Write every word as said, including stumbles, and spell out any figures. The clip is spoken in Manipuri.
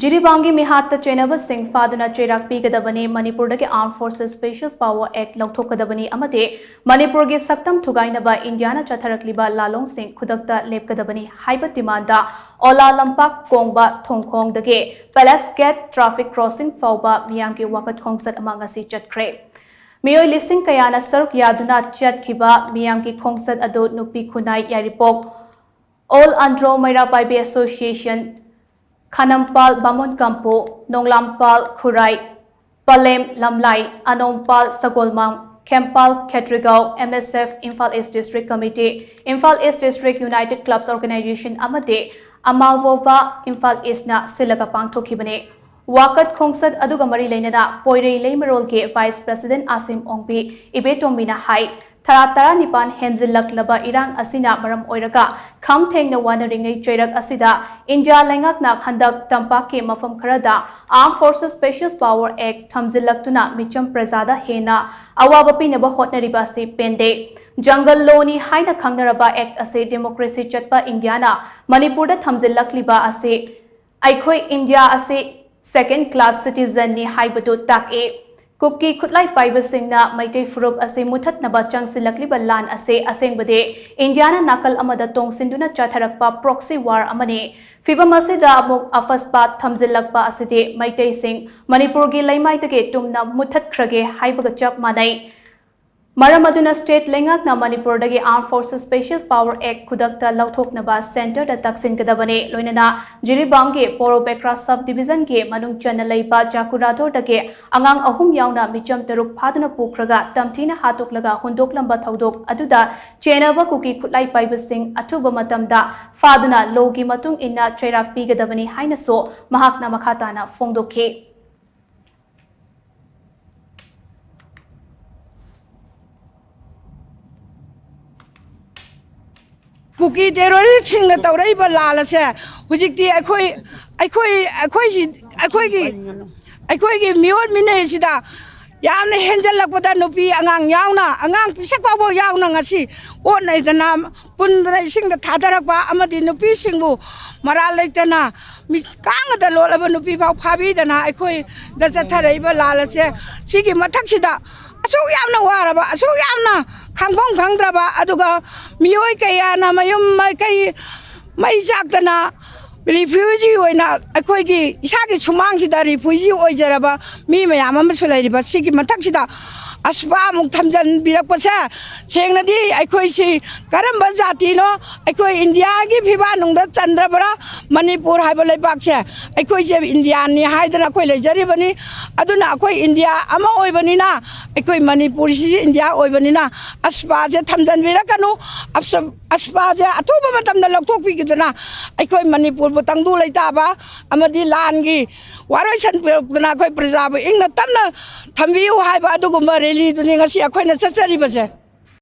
ꯖꯤꯔꯤꯕꯥꯝꯒꯤ ꯃꯤꯍꯥꯠꯇ ꯆꯦꯟꯅꯕꯁꯤꯡ ꯐꯥꯗꯨꯅ ꯆꯩꯔꯥꯛ ꯄꯤꯒꯗꯕꯅꯤ, ꯃꯅꯤꯄꯨꯔꯗꯒꯤ Armed Forces Special Power Act ꯂꯧꯊꯣꯛꯀꯗꯕꯅꯤ ꯑꯃꯗꯤ ꯃꯅꯤꯄꯨꯔꯒꯤ ꯁꯛꯇꯝ ꯊꯨꯒꯥꯏꯅꯕ ꯏꯟꯗꯤꯌꯥꯅ ꯆꯠꯊꯔꯛꯂꯤꯕ ꯂꯥꯂꯣꯡꯁꯤꯡ ꯈꯨꯗꯛꯇ ꯂꯦꯞꯀꯗꯕꯅꯤ ꯍꯥꯏꯕ demand ꯑꯣꯂꯥ ꯂꯝꯄꯥꯛ ꯀꯣꯡꯕ ꯊꯣꯡꯈꯣꯡꯗꯒꯤ Palace Gate traffic crossing ꯐꯥꯎꯕ ꯃꯤꯌꯥꯝꯒꯤ ꯋꯥꯀꯠ ꯈꯣꯡꯆꯠ ꯑꯃ ꯉꯁꯤ ꯆꯠꯈ꯭ꯔꯦ꯫ ꯃꯤꯑꯣꯏ ꯂꯤꯁꯤꯡ ꯀꯌꯥꯅ ꯁꯔꯨꯛ ꯌꯥꯗꯨꯅ ꯆꯠꯈꯤꯕ ꯃꯤꯌꯥꯝꯒꯤ ꯈꯣꯡꯆꯠ ꯑꯗꯨ ꯅꯨꯄꯤ ꯈꯨꯟꯅꯥꯏ ꯌꯥꯏꯔꯤꯄꯣꯛ, All Andro Meira Paibi Association, ꯈꯥꯅꯝꯄꯥꯜ ꯕꯥꯃꯣꯟ ꯀꯝꯄꯨ, ꯅꯣꯡꯂꯥꯝꯄꯥꯜ ꯈꯨꯔꯥꯏ, ꯄꯂꯦꯝ ꯂꯝꯂꯥꯏ, ꯑꯅꯣꯝꯄꯥꯜ ꯁꯒꯣꯜꯃꯥꯡ, ꯈꯦꯝꯄꯥꯜ ꯈꯦꯇ꯭ꯔꯤꯒꯥꯎ, M S F, Imphal East District Committee, Imphal East District United Clubs Organization ꯑꯃꯗꯤ ꯑꯃꯥꯜꯋꯣꯚꯥ ꯏꯝꯐꯥꯜ ꯏꯁꯅ ꯁꯤꯜꯂꯒ ꯄꯥꯡꯊꯣꯛꯈꯤꯕꯅꯤ꯫ ꯋꯥꯀꯠ ꯈꯣꯡꯆꯠ ꯑꯗꯨꯒ ꯃꯔꯤ ꯂꯩꯅꯅ ꯄꯣꯏꯔꯩ ꯂꯩꯃꯔꯣꯜꯒꯤ Vice President ꯑꯥꯁꯤꯝ ꯑꯣꯡꯕꯤ ꯏꯕꯦꯇꯣꯝꯕꯤꯅ ꯍꯥꯏ, ꯊꯥ ꯇꯔꯥꯅꯤꯄꯥꯟ ꯍꯦꯟꯖꯤꯜꯂꯛꯂꯕ ꯏꯔꯥꯡ ꯑꯁꯤꯅ ꯃꯔꯝ ꯑꯣꯏꯔꯒ ꯈꯝ ꯊꯦꯡꯅ ꯋꯥꯅꯔꯤꯉꯩ ꯆꯩꯔꯛ ꯑꯁꯤꯗ ꯏꯟꯗꯤꯌꯥ ꯂꯩꯉꯥꯛꯅ ꯍꯟꯗꯛ ꯇꯝꯄꯥꯛꯀꯤ ꯃꯐꯝ ꯈꯔꯗ Armed Forces Special Power Act ꯊꯝꯖꯤꯜꯂꯛꯇꯨꯅ ꯃꯤꯆꯝ ꯄ꯭ꯔꯖꯥꯗ ꯍꯦꯟꯅ ꯑꯋꯥꯕ ꯄꯤꯅꯕ ꯍꯣꯠꯅꯔꯤꯕ ꯑꯁꯤ ꯄꯦꯟꯗꯦ꯫ Jungle Law ꯅꯤ ꯍꯥꯏꯅ ꯈꯪꯅꯔꯕ Act ꯑꯁꯤ democracy ꯆꯠꯄ ꯏꯟꯗꯤꯌꯥꯅ ꯃꯅꯤꯄꯨꯔꯗ ꯊꯝꯖꯤꯜꯂꯛꯂꯤꯕ ꯑꯁꯤ ꯑꯩꯈꯣꯏ ꯏꯟꯗꯤꯌꯥ ꯑꯁꯤ second class citizen ꯅꯤ ꯍꯥꯏꯕꯗꯨ ꯇꯥꯛꯏ꯫ ꯀꯨꯀꯤ ꯈꯨꯠꯂꯥꯏ ꯄꯥꯏꯕꯁꯤꯡꯅ ꯃꯩꯇꯩ ꯐꯨꯔꯨꯞ ꯑꯁꯤ ꯃꯨꯊꯠꯅꯕ ꯆꯪꯁꯤꯜꯂꯛꯂꯤꯕ ꯂꯥꯟ ꯑꯁꯤ ꯑꯁꯦꯡꯕꯗꯤ ꯏꯟꯗꯤꯌꯥꯅ ꯅꯥꯀꯜ ꯑꯃꯗ ꯇꯣꯡꯁꯤꯟꯗꯨꯅ ꯆꯠꯊꯔꯛꯄ proxy war ꯑꯃꯅꯤ꯫ ꯐꯤꯚꯝ ꯑꯁꯤꯗ ꯑꯃꯨꯛ ꯑꯐꯁꯄꯥ ꯊꯝꯖꯤꯜꯂꯛꯄ ꯑꯁꯤꯗꯤ ꯃꯩꯇꯩꯁꯤꯡ ꯃꯅꯤꯄꯨꯔꯒꯤ ꯂꯩꯃꯥꯏꯗꯒꯤ ꯇꯨꯝꯅ ꯃꯨꯊꯠꯈ꯭ꯔꯒꯦ ꯍꯥꯏꯕꯒ ꯆꯞ ꯃꯥꯟꯅꯩ꯫ ꯃꯔꯝ ꯑꯗꯨꯅ state ꯂꯩꯉꯥꯛꯅ ꯃꯅꯤꯄꯨꯔꯗꯒꯤ Armed Forces Special Power Act ꯈꯨꯗꯛꯇ ꯂꯧꯊꯣꯛꯅꯕ centre ꯗ ꯇꯛꯁꯤꯟꯒꯗꯕꯅꯤ꯫ ꯂꯣꯏꯅꯅ ꯖꯤꯔꯤꯕꯥꯝꯒꯤ ꯄꯣꯔꯣꯕꯦꯀ꯭ꯔꯥ sub division ꯒꯤ ꯃꯅꯨꯡ ꯆꯟꯅ ꯂꯩꯕ ꯆꯥꯀꯨꯔꯥꯗꯣꯔꯗꯒꯤ ꯑꯉꯥꯡ ꯑꯍꯨꯝ ꯌꯥꯎꯅ ꯃꯤꯆꯝ ꯇꯔꯨꯛ ꯐꯥꯗꯨꯅ ꯄꯨꯈ꯭ꯔꯒ ꯇꯝꯊꯤꯅ ꯍꯥꯠꯇꯣꯛꯂꯒ ꯍꯨꯟꯗꯣꯛꯂꯝꯕ ꯊꯧꯗꯣꯛ ꯑꯗꯨꯗ ꯆꯦꯟꯅꯕ ꯀꯨꯀꯤ ꯈꯨꯠꯂꯥꯏ ꯄꯥꯏꯕꯁꯤꯡ ꯑꯊꯨꯕ ꯃꯇꯝꯗ ꯐꯥꯗꯨꯅ law ꯒꯤ ꯃꯇꯨꯡ ꯏꯟꯅ ꯆꯩꯔꯥꯛ ꯄꯤꯒꯗꯕꯅꯤ ꯍꯥꯏꯅꯁꯨ ꯃꯍꯥꯛꯅ ꯃꯈꯥ ꯇꯥꯅ ꯐꯣꯡꯗꯣꯛꯈꯤ꯫ ꯀꯨꯀꯤ terrorist ꯁꯤꯡꯅ ꯇꯧꯔꯛꯏꯕ ꯂꯥꯜ ꯑꯁꯦ ꯍꯧꯖꯤꯛꯇꯤ ꯑꯩꯈꯣꯏ ꯑꯩꯈꯣꯏ ꯑꯩꯈꯣꯏꯁꯤ ꯑꯩꯈꯣꯏꯒꯤ ꯑꯩꯈꯣꯏꯒꯤ ꯃꯤꯑꯣꯠ ꯃꯤꯅꯩꯁꯤꯗ ꯌꯥꯝꯅ ꯍꯦꯟꯖꯜꯂꯛꯄꯗ ꯅꯨꯄꯤ ꯑꯉꯥꯡ ꯌꯥꯎꯅ, ꯑꯉꯥꯡ ꯄꯤꯁꯛ ꯐꯥꯎꯕ ꯌꯥꯎꯅ ꯉꯁꯤ ꯑꯣꯠꯅꯩꯗꯅ, ꯄꯨꯟꯗꯅ ꯏꯁꯤꯡꯗ ꯊꯥꯗꯔꯛꯄ ꯑꯃꯗꯤ ꯅꯨꯄꯤꯁꯤꯡꯕꯨ ꯃꯔꯥꯜ ꯂꯩꯇꯅ ꯃꯤ ꯀꯥꯡꯅꯗ ꯂꯣꯠꯂꯕ ꯅꯨꯄꯤ ꯐꯥꯎ ꯐꯥꯕꯤꯗꯅ ꯑꯩꯈꯣꯏꯗ ꯆꯠꯊꯔꯛꯏꯕ ꯂꯥꯜ ꯑꯁꯦ, ꯁꯤꯒꯤ ꯃꯊꯛꯁꯤꯗ ꯑꯁꯨꯛ ꯌꯥꯝꯅ ꯋꯥꯔꯕ, ꯑꯁꯨꯛ ꯌꯥꯝꯅ ꯈꯪꯐꯝ ꯈꯪꯗ꯭ꯔꯕ, ꯑꯗꯨꯒ ꯃꯤꯑꯣꯏ ꯀꯌꯥꯅ ꯃꯌꯨꯝ ꯃꯀꯩ ꯃꯩ ꯆꯥꯛꯇꯅ ꯔꯤꯐ꯭ꯌꯨꯖꯤ ꯑꯣꯏꯅ ꯑꯩꯈꯣꯏꯒꯤ ꯏꯁꯥꯒꯤ ꯁꯨꯃꯥꯡꯁꯤꯗ ꯔꯤꯐ꯭ꯌꯨꯖꯤ ꯑꯣꯏꯖꯔꯕ ꯃꯤ ꯃꯌꯥꯝ ꯑꯃꯁꯨ ꯂꯩꯔꯤꯕ ꯁꯤꯒꯤ ꯃꯊꯛꯁꯤꯗ ꯑꯁꯨꯄꯥ ꯑꯃꯨꯛ ꯊꯝꯖꯤꯟꯕꯤꯔꯛꯄꯁꯦ, ꯁꯦꯡꯅꯗꯤ ꯑꯩꯈꯣꯏꯁꯤ ꯀꯔꯝꯕ ꯖꯥꯇꯤꯅꯣ? ꯑꯩꯈꯣꯏ ꯏꯟꯗꯤꯌꯥꯒꯤ ꯐꯤꯕꯥꯟꯅꯨꯡꯗ ꯆꯟꯗ꯭ꯔꯕ꯭ꯔꯥ? ꯃꯅꯤꯄꯨꯔ ꯍꯥꯏꯕ ꯂꯩꯕꯥꯛꯁꯦ ꯑꯩꯈꯣꯏꯁꯦ ꯏꯟꯗꯤꯌꯥꯅꯤ ꯍꯥꯏꯗꯅ ꯑꯩꯈꯣꯏ ꯂꯩꯖꯔꯤꯕꯅꯤ꯫ ꯑꯗꯨꯅ ꯑꯩꯈꯣꯏ ꯏꯟꯗꯤꯌꯥ ꯑꯃ ꯑꯣꯏꯕꯅꯤꯅ, ꯑꯩꯈꯣꯏ ꯃꯅꯤꯄꯨꯔꯁꯤ ꯏꯟꯗꯤꯌꯥ ꯑꯣꯏꯕꯅꯤꯅ ꯑꯁꯨꯄꯥꯁꯦ ꯊꯝꯖꯤꯟꯕꯤꯔꯛꯀꯅꯨ꯫ ꯑꯁ-, ꯑꯁꯨꯄꯥꯁꯦ ꯑꯊꯨꯕ ꯃꯇꯝꯗ ꯂꯧꯊꯣꯛꯄꯤꯈꯤꯗꯨꯅ ꯑꯩꯈꯣꯏ ꯃꯅꯤꯄꯨꯔꯕꯨ ꯇꯪꯗꯨ ꯂꯩꯇꯥꯕ ꯑꯃꯗꯤ ꯂꯥꯟꯒꯤ ꯋꯥꯔꯣꯏꯁꯟ ꯄꯨꯔꯛꯇꯨꯅ ꯑꯩꯈꯣꯏ ꯄ꯭ꯔꯖꯥꯕꯨ ꯏꯪꯅ ꯇꯞꯅ ꯊꯝꯕꯤꯌꯨ ꯍꯥꯏꯕ ꯑꯗꯨꯒꯨꯝꯕ ꯔꯦꯂꯤꯗꯨꯅꯤ ꯉꯁꯤ ꯑꯩꯈꯣꯏꯅ ꯆꯠꯆꯔꯤꯕꯁꯦ꯫